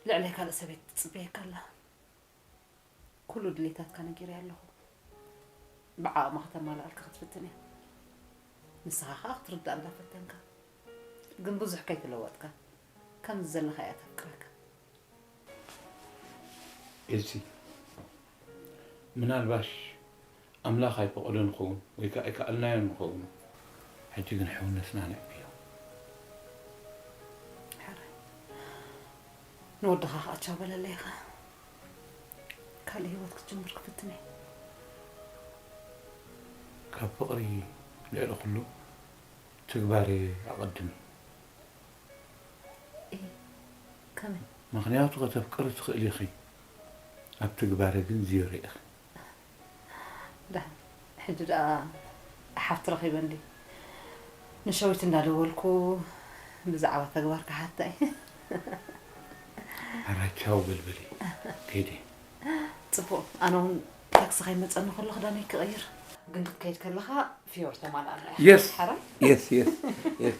ልዕለይ ካልእ ሰበይቲ ትጽበየካ ኣላ። ኩሉ ድሌታትካ ነጊረያ ኣለኹ። ብዓቕማ ከተማልኣልካ ክትፍትን እያ። ንስኻ ኸኣ ክትርዳእ እንዳፈተንካ፣ ግን ብዙሕ ከይተለወጥካ፣ ከምዚ ዘለኻ እያ ተፍቅረካ። እዚ ምናልባሽ ኣምላኽ ኣይፈቐዶ ንኸውን ወይ ከዓ ኣይከኣልናዮ ንኸውን። ሕጂ ግን ሕውነትና ነዕብዮ። ሕራይ፣ ንወድኻ ከዓ ቻው በለለይ ኢኻ። ካልእ ህይወት ክትጅምር ክፍትን እየ። ካብ ፍቕሪ ልዕሊ ኩሉ ትግባር ኣቐድሚ። እ፣ ከመይ? ምኽንያቱ ከተፍቅሪ ትኽእሊ ኢኺ፣ ኣብ ትግባረ ግን ዜሮ ኢኺ። ዳ፣ ሕጂ ደኣ ሓፍቲ ረኺበ እንዲ ንሸዊት እንዳደወልኩ ብዛዕባ ተግባር ክሓታ እየ። ሕራይ ቻው በልበሊ ከይደ። ጽቡቕ፣ ኣነ እውን ታክሲ ከይመጸኒ ከሎ ክዳነይ ክቕይር። ግን ክትከይድ ከለኻ ፍዮር ተማልኣና ኢኻ። የስ ሓራይ? የስ የስ የስ